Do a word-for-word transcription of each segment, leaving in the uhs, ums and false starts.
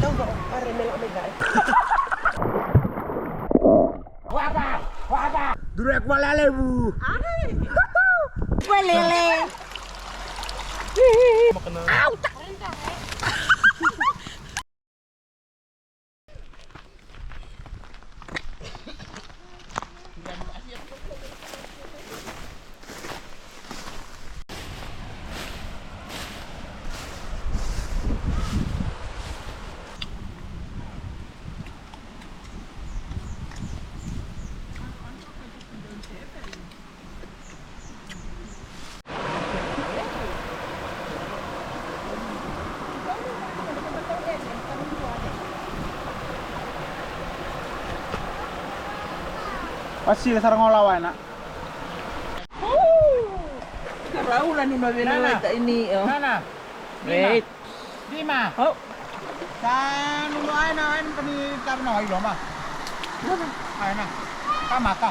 Tau vou, pare me lako mai cake. Waba! Waba! Durek wale levu! Are! Wale le! Au! Ta- Wasile sara ga o lawa ena. Karaula ni ma vele. Nana. Wait. Dima. Oh. Sa nunu ai na ai ni taro na wai loma. Ai na. Kamata.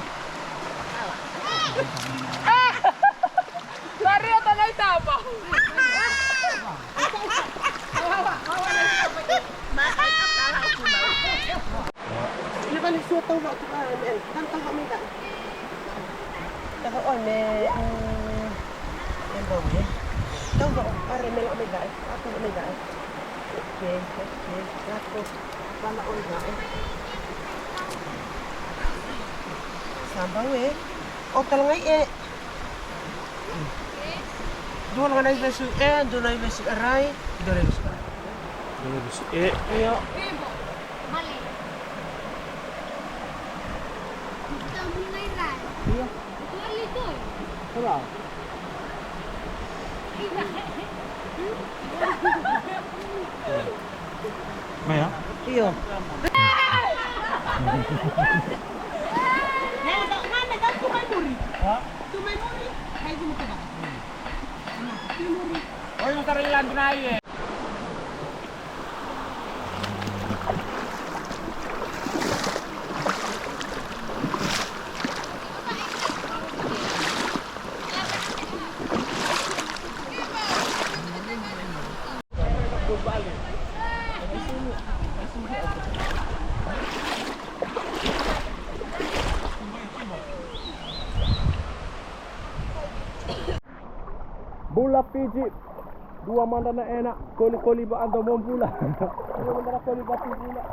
Sari o tanai tapa. Ni vale sua tau vatu ka me tan tau vatu me dai. Tau vatu me. Tau vatu are me lo me dai. Aku me dai. Okei, okei, lako. Vana o i va'e. Saba we. O tala gai e. Dua na i vesu e, dua na i vesu e rai, dua na i vesu e. Dua na i vesu e. Io. Io. Hello. Mai ya. Io. Oi, no tara i landu na ai e. Bula Fiji. Dua mada na ena, kolikoli va a domo bula. Dua mada na koli va tu bula.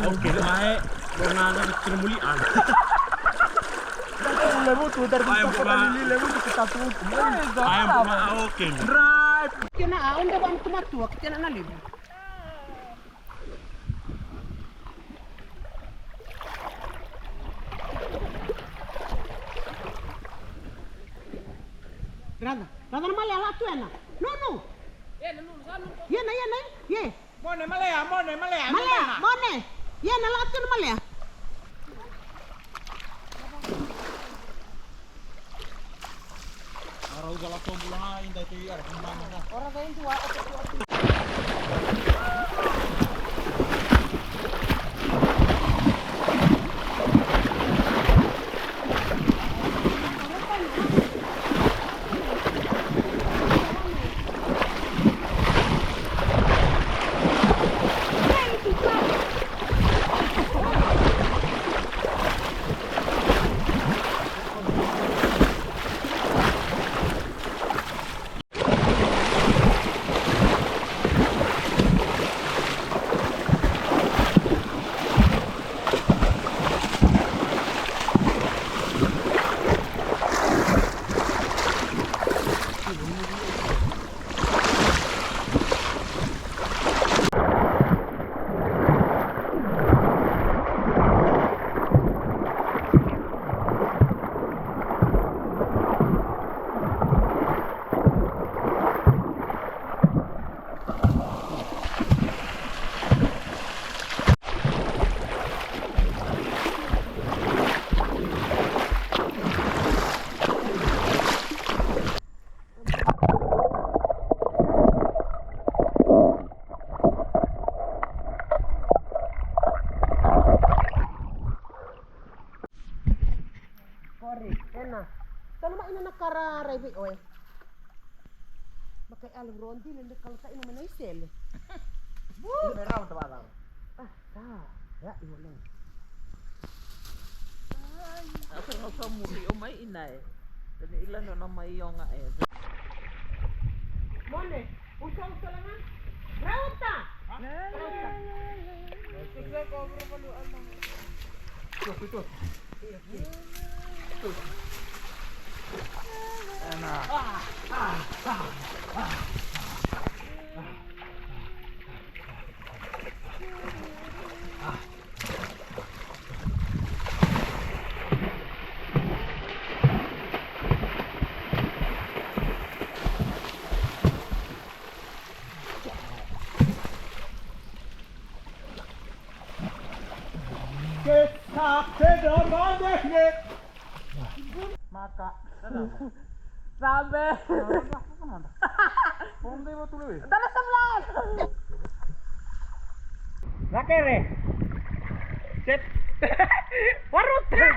Okei, mai, mo na na kena muli an. Levu tu, dari tu, levu tu kita tu. Ai, mo na, okei. Right. Kena a, onde vana tu matua, kena na levu. Raca, raca na malea la tu ena. Nunu. Ia na, ia na, ia. Mone, malea, mone, malea, malea, mone. Ia na la tu na malea. Tana mai na na kara rai vei oe. Makai ale rodi le me kala tai na mai na isele. Bu, me rawa ta vada. Ah, sa. Ya, i wale. Asa na sa muri o mai ina e. Tani ila no na mai o ga e. Mone, usa usa la ga. Rauta. Rauta. Tutu, tutu. Maka. Sabe. Dala sablan. Nakere. Set. Waruta.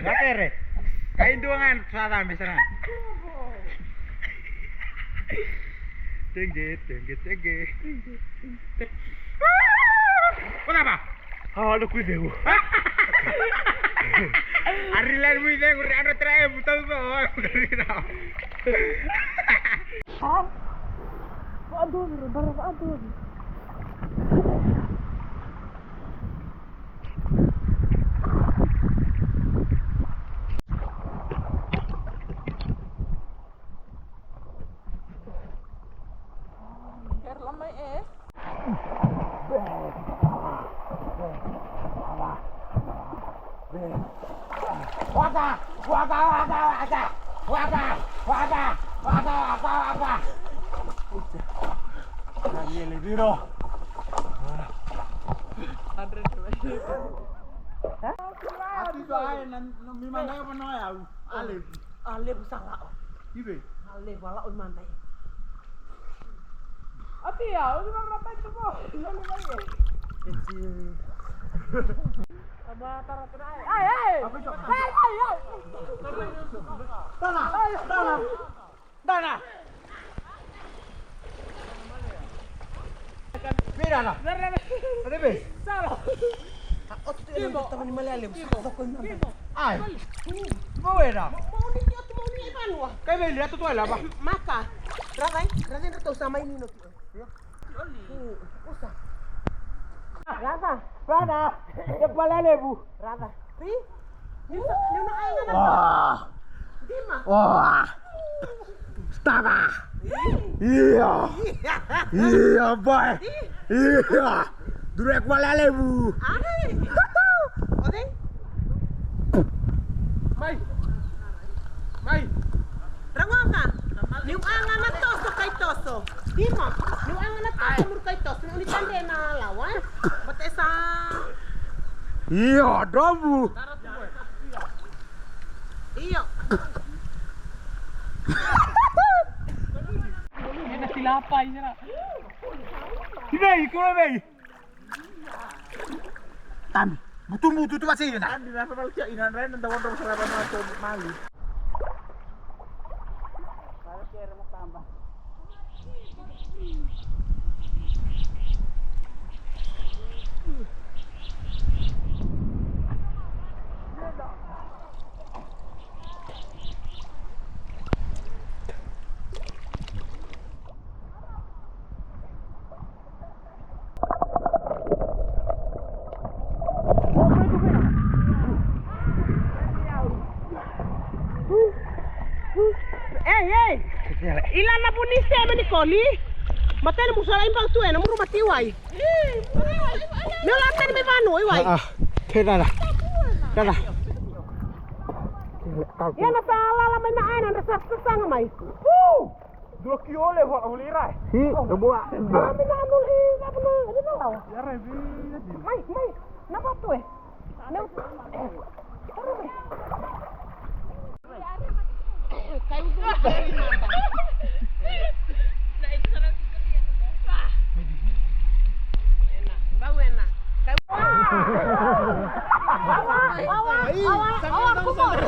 Nakere. Kai dua ga sa cabe sara ga. Tenge, tenge, tenge. Kona ba? Awa, na kuicegu. Ari lai muicegu, ri andra tara e buta buta. Aduh, aduh. Quer la mai e? Waka! Waka, waka, waka! Waka! Waka! Waka, waka, waka! Daniele, viro! Ati tu ai, na, na, mi mandai apa no ya? Ale. A levu sa laʻo. I vei? A levu a laʻo i mada i. Ati ia, o ni vaka ratai tu mo. Ati. Aba tara tara ai. Ai, ai. Ai, ai, ai. Tana, tana. Dana. Vei Dana. Ade vei. Salo. A otu tu e na tama ni male a levu. Sako i mada. Ai. Mo era. Mo ni ki otu mo ni e vanua. Kai vei lia tu tu ai lava. Maka. Ravai, ravai na tau sa mai ni no tu. Oli. Usa. Raca, raca, e pala levu. Raca. Ri? Niu na, niu na ai na. Dima. Stava. Ia. Ia, boy. Ia. Durek pala levu. Ai. Ode. Mai. Mai. Ragova. Niu aga na toso kai toso. Dima. Niu aga na toso muru kai toso. Niu ni tande na lawa. Bate sa. Io, dromu. Io. Ena kila pai sira. Ina iko vei. Tami, butubutu tu vasi ina. Tami, na sa vau tia ina, na da wandra sa vau na so mali. Ei, ei. Ila na vuni seme ni koli. Mateni musola imbau tu ena muru mati wai. Meu la tani me vanu i wai. Ah, ah. Ke dada. Dada. Ia na sa lala mai na aina na sa sasanga mai. Dua ki ole ho ole rai. Hmm, na bua. Kami na anu i na anu i na lawa. Ia rai vi na di. Mai, mai. Na vatu e. Na. Bau ena. Awa, awa, awa, awa.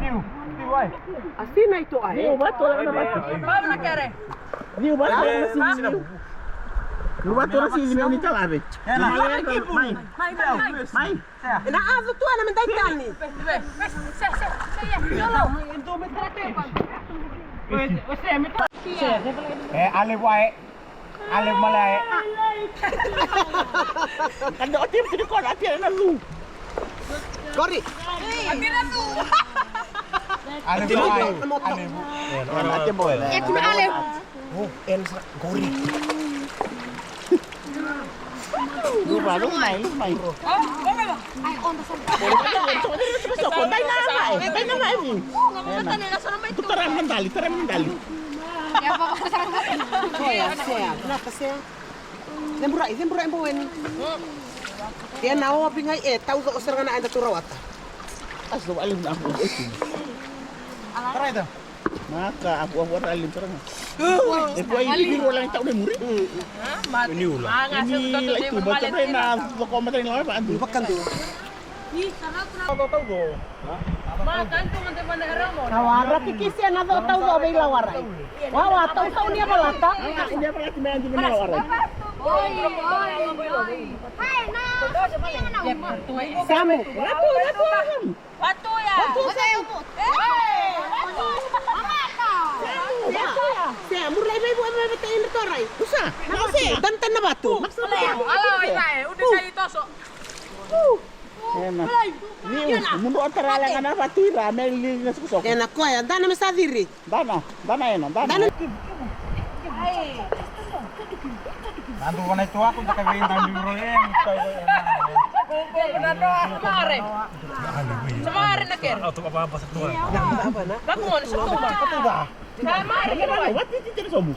Liu, liu ai. A sina i toa e. Liu vatu la na vatu. Vau na kere. Liu vatu la na sini. Liu vatu la sini me ni talave. Mai, mai, mai. Mai. Na azu tu ana me dai tani. E, ale vua e. Ale mala e. Kada o tim tiri kona ati na lu. Kori. Ati na lu. Ale vua e. Ale vua. E kuna ale. Oh, Elsa, Gori. Gori, mai, mai. Dai na mai, dai na mai. Tara mandali, tara mandali. Sea, sea, naka sea. Cebura, cebura e boweni. Ia na ovi gai e tauca o sara ga na eda tu rawata. Aso wale na ko. Tara ita. Maka, aku, aku ada alim terang. E ko ini di rola yang tahu deh muri. Ini ula. Ini lai tu baca deh na toko mata ni lawa pa andu. Bakan tu. Tahu tahu tu. Kawara kikisi na tau tau do vei lawara. Wawa tau tau ni avalata. Ini avalata me andu me lawara. Oi, oi, oi. Hai na. Samu. Ratu, ratu. Vatu ya. Vatu ya. Vatu ya. Vatu ya. Sea, murlai mai vua mai vata indra torai. Usa. Na vatu. Dantan na vatu. Ala oi mai, ude sai toso. Ena. Ni u, mundu o tara la ga na vatu ira me li na sukusoko. Ena koya, dana me sa ciri. Dana, dana ena, dana. Dana. Nandu vana itu aku taka vei nandu ro e. Nandu vana no aku mare. Samare na kere. Au tu apa apa satu. Aku mau satu mah. Samare kere. Wati titi sobu.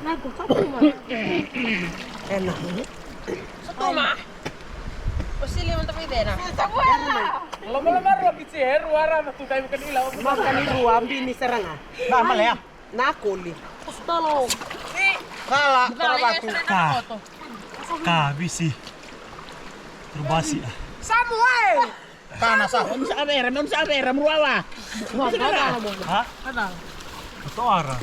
Nandu satu mah. Ena. Satu mah. O sili mata vei dena. Sabuela. Loma loma ro ki se heru ara na tu kai makani la. Makani ru ambi ni saranga. Na malea. Na koli. Kala, kala vatu. Ka. Ka, visi. Trubasi. Samu, e! Kana sa. Onu sa vera, onu sa vera, mruawa. Ha? Toara.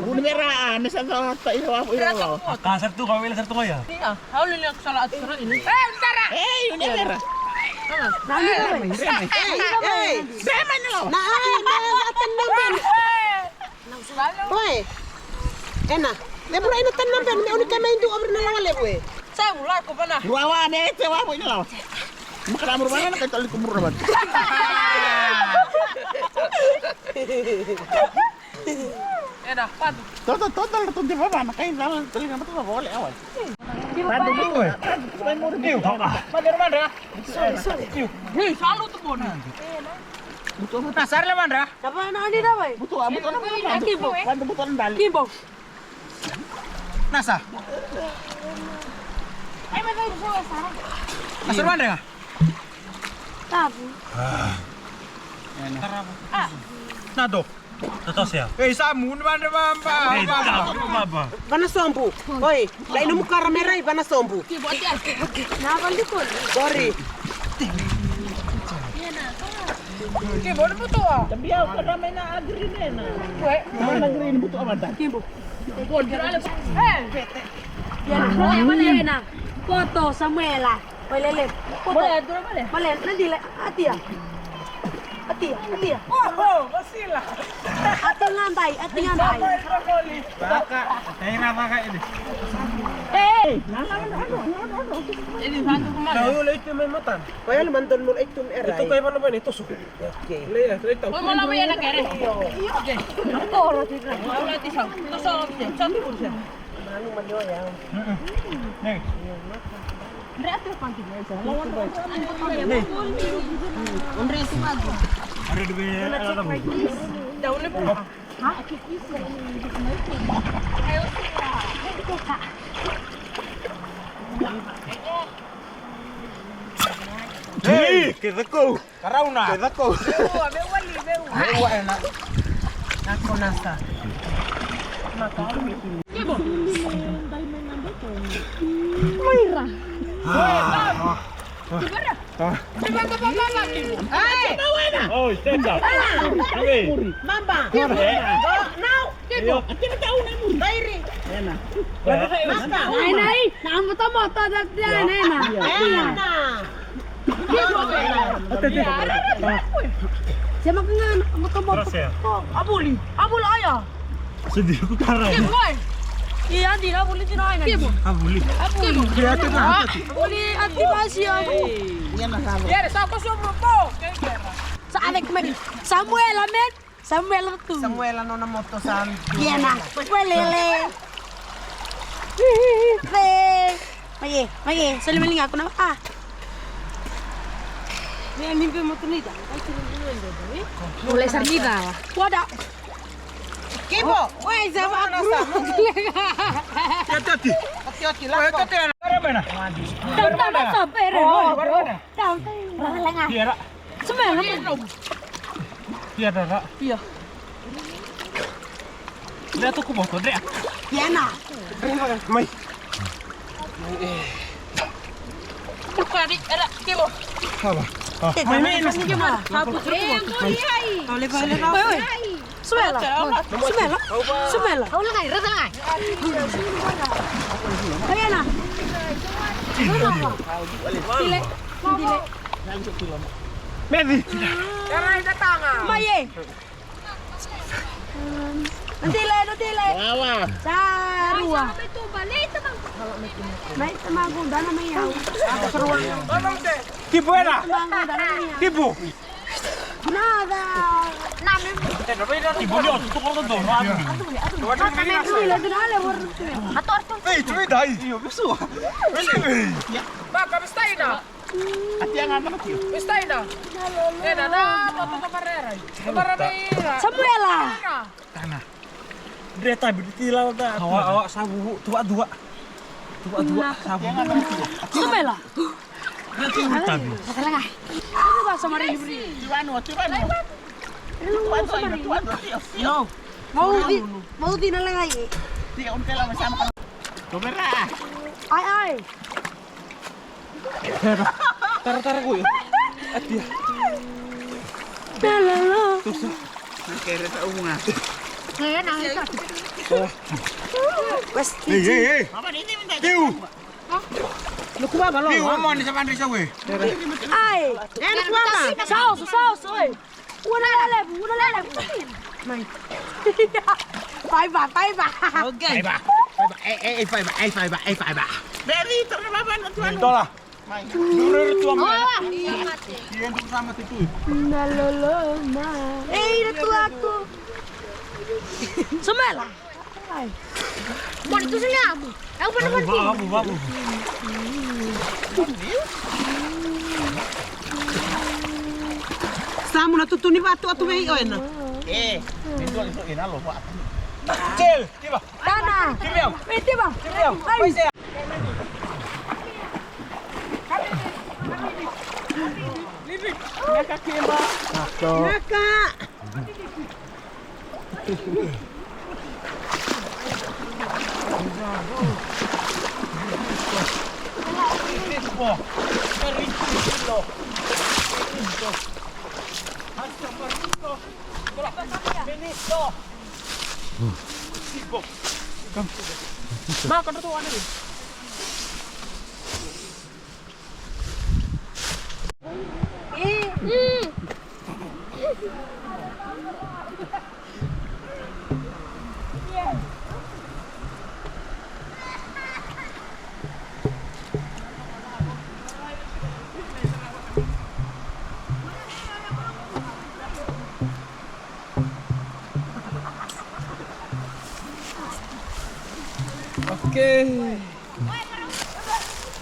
Runi vera, a, me sa ta, ta, ira wa, ira wa. A, ka sa tu, ka wele sa tu ya. Ia, au lele aku sala atu sara ini. E, undara. E, undara. Ei, ei, ei, ei, ei, ei, ei, ei, ei. Oi. Ena. Me bura ina tani na bena me uni kemai du obri na lawa levu e. Sa bula ko bana. Rua wa ne te wa mo ina lawa. Makara muru bana na kai tali kumuru na bana. Ena, padu. Toto, toto, toto de baba na kai dal tali na mata vole awai. Padu mo e. Padu mo e. Padu mo e. Sorry, sorry. Ui, salu tu bona. Butu na sara le mandra. Tava na ni tava. Butu, butu na mandra. Kimbo. Butu na dali. Kimbo. Nasa. Ai, mas vai sara. Nasa mandra. Tabu. Ah. Na do. Totosea. Ei, Samu, ni mandra mamba. Ei, mamba. Tabu, mamba. Vana sombu. Oi. Lai nomu kara me rai vana sombu. Na vali koli. Kori. Ke voli mutua. Tambia o kara mai na agri nena. Kue. Na agri ni mutua mata. Kimbo. Koli. Eh. Ia na moya mana ena. Koto Samuela. Oi lele. Koto. Moya dura male. Male na dile. Atia. Atia, atia. Oh, oh, Vasila. Ati nga dai, ati nga dai. Vaka, kaira vaka ini. Hey! Ini satu kemana? Kau le itu me matan. Kau le mantan mo itu me era. Itu kai mana mana itu su. Oke. Le ya, le tahu. Mau lama ya nak kere. Oke. Kau roti kan. Mau lati sang. Itu sang. Satu pun sih. Manu manu ya. Nih. Hei, ke cakau. Karauna. Ke cakau. Meua, meua li, meua. Meua ena. Nako nasa. Maira. Oi, senta. Mamba. Nau. Bairi. Nai, nai. Na motomoto da dia nena. Ena. Sema kanga na motomoto. Abuli. Abuli aya. Sedi ku kara. Iya, di abuli di nai. Abuli. Abuli. Abuli ati basi. Yere sa ko so mo po. Sa avec me. Samuela, man. Samuela tu. Samuela nona moto sa. Ia na. Welele. Hey. Mai e, mai e, soli mai liga aku na. Ah. Ia ni pe moto ni da. Mulai sa ni da. Wada. Kibo. Wai sa ba. Tati. Tati, tati, la. Tati, tati. Tata ba sa pere. Tata. Rala nga. Ia ra. Semua. Ia ra. Ia. Dre tu ku moto, dre. Ia na. Mai. Kari, era, kimo. Hava. Mai, mai, mai. Kimo. Hapu, kimo. Mai. Ole, ole, ole. Oi, oi. Sumela. Sumela. Sumela. Ole, ngai, rata ngai. Ai, ana. Dile. Dile. Medi. Era ida tanga. Mai e. Dile, dile. Wawa. Sa rua. Mai tamagu, dana mai au. Kibu era. Kibu. Nada. Kibu ni o tu ko do no. Ei, tu dai. Io, pessoa. Vaka, me stai na. Ati anga na kio. Stai na. Ena na, na, na, na marera. Marera. Samuela. Tana. Dre tabi di tila da. Awa, awa, sa vuvu, tua, dua. Tua, dua, sa vuvu. Samuela. Dre tua tabi. Kata langa. Tua sa marera bri. Tivanu, tivanu. Mauci, mauci na lagai. Ai, ai. Tara, tara, tara, kuya. Atia. Talala. Tusa. Nakere sa unga. Kaya na ika. West. Hey, hey, hey. Tiu. Lukuma balo. Tiu, mama ni sa vandri sa we. Ai. Ena kuama. Sausu, sausu, oi. Ua na lelevu, ua na lelevu. Mai. Faiva, faiva. Okay. Faiva. Faiva. Eh, eh, eh, faiva, eh, faiva, eh, faiva. Very, tara na vava na tuan. Dola. Mai. Duru tu mai. Ia ndu sa mate tu. Na loloma. Ei, na tu atu. Somela. Ai. Mori tu sini amu. Au pernah mati. Babu, babu. Samu na tutu ni vatu atu vei o ena. Eh, ni dua ni so ena lo vatu. Cel, tiba. Tana. Tiba. Eh, tiba. Tiba. Ai. Naka kima. Naka. Naka. Okay.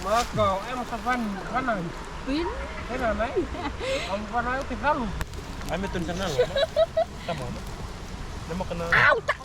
Maka, em sa van, vanan. Pin? Kena nai? Am vanan ke dalu. Ai me tun sa nalo. Come on. Nama kena. Au, tak.